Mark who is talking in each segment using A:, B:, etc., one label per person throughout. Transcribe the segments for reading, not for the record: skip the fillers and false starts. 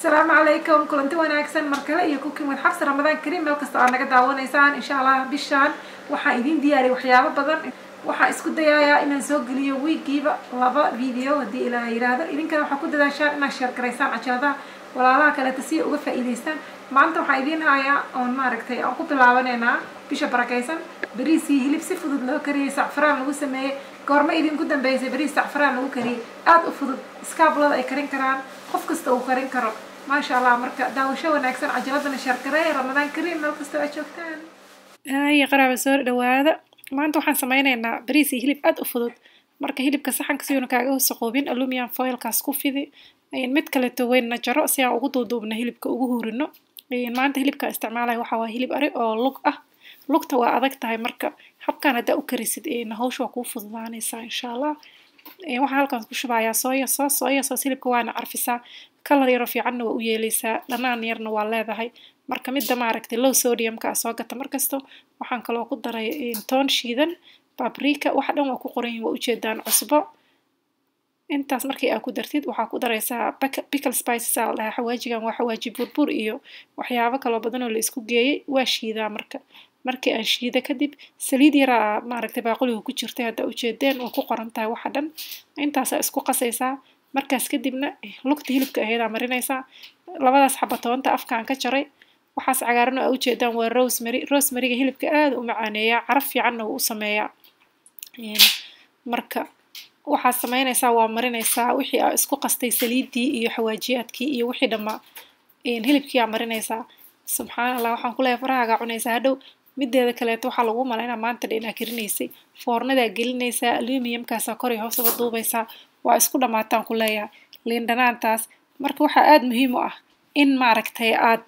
A: Asalaamu calaykum, kulanti wanaagsan mar kale iyo Cooking with Xafsa. Ramadaan kariim meel kasta aad naga daawanaysaan. Insha Allah bishaan waxaan idiin diyaariyay waxyaabo badan. Waxaan isku dayayaa inaan soo geliyo wiigiiba laba video haddii Ilaah yiraahdo. Idinkana waxaa ku dadaashaan inaad share garaysaan cajaladaha walaalaha kaleeta si ay uga faa'iidaystaan. Maanta waxaan idiin hayaa oon maaragtay aan ku bilaabanaynaa bisha barakaysan bariis iyo hilib si fudud loo kariyey, sacfaraan lagu sameeyey. Goorma idinku dambeysay bariis sacfaraan lagu kariyey? Aada u fudud, iskaablada ay karin karaan, qof kasta uu karin karo, maasha Allah. Marka daawasho wanaagsan, cajaladana share gareeya. Ramadaan kariim meel kasta aad joogtaan. Ay qaraaba, soo dhawaada. Maanta waxaan sameynaynaa bariis iyo hilib aada u fudud. Marka hilibka saxanka si uuna kaaga wasaqoobin, aluminium foilkaas ku fidi, mid kaleeto weynna jaro si aan ugu duuduubno hilibka, ugu huurino. Maanta hilibka isticmaalaya waxaa waa hilib ari oo lug ah. Lugta waa adag tahay, marka habkan haddaa u karisid, hawsha waa kuu fududaanaysaa insha Allah. Waxaan halkan ku shubayaa soya sauce. Soya sauce hilibka waana carfisaa, kalar yaroo fiicanna waa u yeeleysaa, dhanaan yarna waa leedahay. Marka midda maaragtay low sodiumka ah soo gata markasto. Waxaan kaloo ku daray toon shiidan, paprika, waxa dhan waa ku qoran yihiin, waa ujeedaan, cusbo. Intaas markii aad ku dartid, waxaa ku daraysaa pickle spices aa la dhahaa xawaajigan. Waa xawaaji burbur iyo waxyaabo kaloo badan oo la isku geeyey, waa shiidaa. Marka markii aan shiida kadib, saliid yaraa maaragtay baaquliga ku jirtay haddaa ujeedeen, waa ku qoran tahay waxa dhan. Intaasaa isku qasaysaa. Markaas kadibna lugta hilibka aheedaa marinaysaa, labadaas xaba toonta afkaan ka jaray. Waxaas cagaaran oo aa ujeedaan waa rosemary. Rosemaryga hilibka aada u macaaneeyaa, caraf fiicanna wuu u sameeyaa. Marka waxaad sameynaysaa, waa marinaysaa wixii aa isku qastay, saliiddii iyo xawaajiyaadkii iyo wixii dhammaa, hilibkii aa marinaysaa. Subxaan Allah, waxaan ku leeyahay farahaagaa cunaysaa hadhow. Mideeda kaleeto, waxaa lagu malaynaa maanta dha inaa karinaysay. Foornadaa gelinaysaa, aluminiumkaasaa kor iyo hoos uga duubaysaa, waa isku dhammaataan ku leeyahay. Liin dhanaantaas. Marka waxaa aada muhiim u ah in maaragtay aad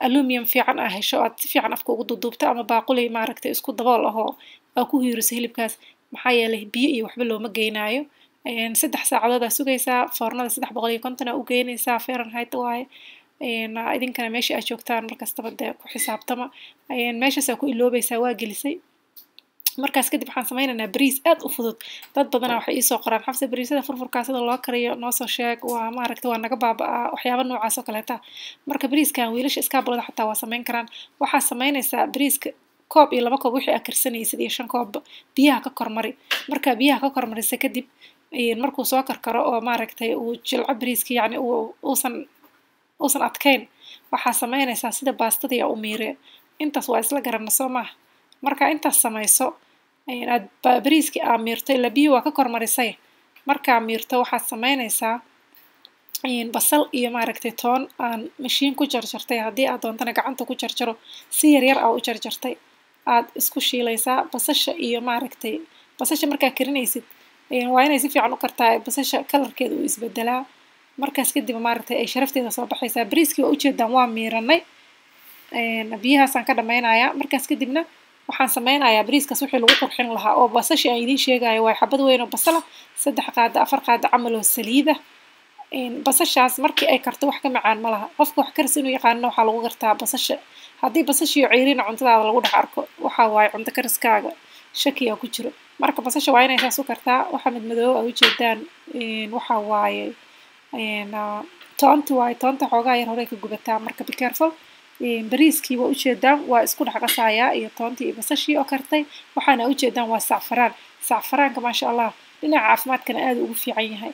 A: aluminium fiican aa hesho, aad si fiican afka ugu duuduubto, ama baaquli maaragtay isku dabool ahoo aa ku hiiriso hilibkaas, maxaa yeelay biyo iyo waxba looma geynaayo. 3 saacadood aa sugaysaa. Foornada 350 aa u geynaysaa Fahrenheit waaye. Idinkana meesha aad joogtaan markastaba dee ku xisaabtama. Meeshaas aa ku iloobaysaa, waa gelisay. Markaas kadib waxaan sameynaynaa bariis aad u fudud. Dad badanaa waxay iisoo qoraan: "Xafsa, bariisada furfurkaa sida loo kariyo noo soo sheeg, waa maaragta waa naga baaba'aa," waxyaaba noocaas oo kaleeta. Marka bariiskan wiilasha iskaabulada xataa waa sameyn karaan. Waxaa sameynaysaa bariiska koob iyo 2 koob wixii aad karsanaysid iyo 5 koobba biyaha ka kormari. Markaa biyaha ka kormarisa kadib, markuu soo karkaro oo maaragtay uu jilco bariiska, yacni uusan adkayn, waxaa sameynaysaa sida baastadii aa u miiree. Intaas waa isla garanna, soo maaha? Marka intaas samayso, aad bariiskii aa miirto, ilaa biyo waa ka kormarisay. Markaa miirto, waxaad sameynaysaa basal iyo maaragtay toon aan mashiin ku jarjartay, haddii aad doontana gacanta ku jarjaro, si yar yar aa u jarjartay, aad isku shiilaysaa basasha iyo maaragtay. Basasha markaa karinaysid waa inay si fiican u kartaa, basasha kalarkeeda uu isbedelaa. Markaas kadib maaragtay ay sharafteeda soo baxaysaa. Bariiskii waa ujeedaan, waa miiranay, biyahaasaan ka dhammaynayaa. Markaas kadibna waxaan sameynayaa bariiskaas wixii lagu qurxin lahaa oo basashii aan idiin sheegayo. Waa xabad weyn oo basala, 3 qaado 4 qaado camal oo saliida. Basashaas markii ay karto wax ka macaan ma laha. Qofka wax karis inuu yaqaano waxaa lagu gartaa basasha. Haddii basashiyo ceyriina cuntadaada lagu dhex arko, waxaa waaye cunto kariskaaga shakiyaa ku jiro. Marka basasha waa inay saas u kartaa. Waxa madmadoow aa ujeedaan waxa waaye toonti waaye. Toonta xoogaa yar horey ka gubataa, marka be careful. Bariiskii waa ujeedaan, waa isku dhex qasayaa iyo toontii iyo basashii oo kartay. Waxaana ujeedaan waa sacfaraan. Sacfaraanka, maasha Allah, dhinaca caafimaadkana aad ugu fiican yahay,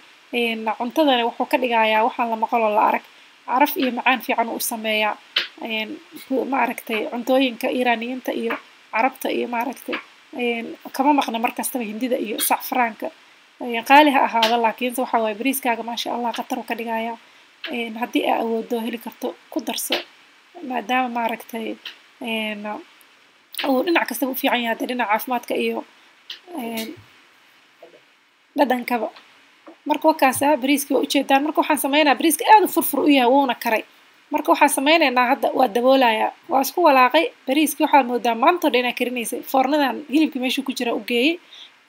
A: cuntadana wuxuu ka dhigayaa waxaan la maqaloo la arag, caraf iyo macaan fiican uu sameeyaa. Maaragtay cuntooyinka Iiraaniyiinta iyo Carabta iyo maaragtay kama maqna markastaba Hindida iyo sacfaraanka. Qaali ha ahaado, laakiinse waxa waaye bariiskaaga, maasha Allah, khatar uu ka dhigayaa. Haddii aa awoodo, heli karto, ku darso, maadaama maaragtay uu dhinac kastaba u fiican yahay, hadee dhinaca caafimaadka iyo dhadhankaba. Marka wakaasa bariiskii waa ujeedaan. Marka waxaan sameynaa, bariiska aad u furfur u yahay, wuuna karay. Marka waxaan sameynaynaa hadda waa daboolayaa, waa isku walaaqay bariiskii. Waxaa moodaa maanta o dhan inaa karinaysay. Foornadan hilibkii meeshuu ku jira u geeyey.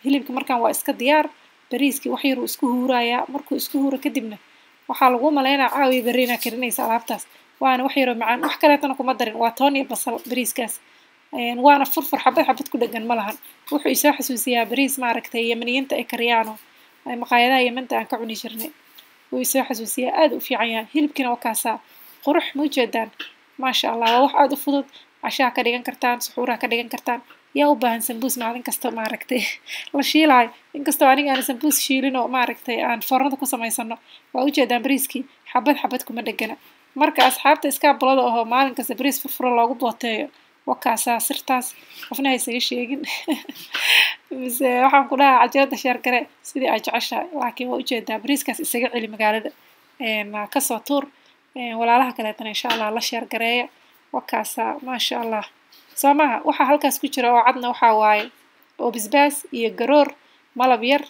A: Hilibki markaan waa iska diyaar. Bariiskii wax yaruu isku huurayaa. Markuu isku huuro kadibna, waxaa lagu malaynaa caawiya berri inaa karinaysa alaabtaas. Waana wax yaroo macaan, wax kaleetana kuma darin, waa toon iyo basal bariiskaas, waana furfur, xabad xabad ku dhegan ma lahan. Wuxuu isoo xasuusiyaa bariis maaragtay Yemeniyiinta ay kariyaano, maqaayadaha Yementa aan ka cuni jirnay. Wuu isoo xasuusiyaa, aad u fiican yahay. Hilibkiina waa kaasaa qurux, ma ujeedaan? Maasha Allah, waa wax aad u fudud. Cashaha ka dhigan kartaan, suxuuraha ka dhigan kartaan. Yaa u baahan sambuus maalin kasta maaragtay la shiilaayo? Inkastoo aniga aan sambuus shiilin oo maaragtay aan foornada ku samaysano. Waa ujeedaan, bariiskii xabad xabad kuma dhegana. Marka asxaabta iskaabulada ahoo maalin kasta bariis furfuro loogu booteeyo, wakaasaa sirtaas. Qofna ha isaga sheegin, mise waxaan ku dhahaa cajalada share gare sidii aad jeceshahay. Laakiin waa ujeedaa, bariiskaas isaga celi magaalada, kasoo tuur. Walaalaha kaleetana insha Allah la share gareeya. Wakaasaa, maasha Allah, soo maha? Waxaa halkaas ku jira oo cadna waxaa waaye oo basbaas iyo garoor, malab yar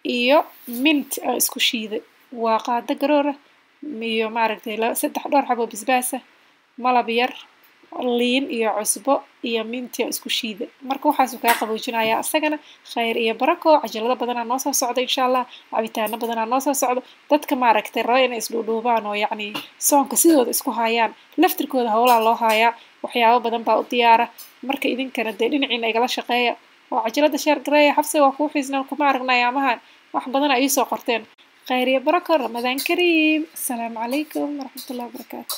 A: iyo mint oo isku shiiday. Waa qaado garoora iyo maaragtay saddex dhowr xabo basbaasa, malab yar, liin iyo cusbo iyo minti oo isku shiiday. Marka waxaasuu kaa qaboojinayaa isagana. Khayr iyo barako. Cajalado badanaa noo soo socda insha Allah, cabitaano badanaa noo soo socdo. Dadka maaragtay raba inay isdhuudhuubaan oo yacni soonka sidooda isku hayaan, laftirkooda howlaa loo haayaa, waxyaabo badan baa u diyaara. Marka idinkana dee dhinaciina igala shaqeeya oo cajalada share gareeya. Xabse, waa kuu xiisnaan, kuma aragnay amahan, wax badan ay iisoo qorteen. Khayr iyo barako, Ramadaan kariim. Asalaamu calaykum waraxmatullahi wabarakaatu.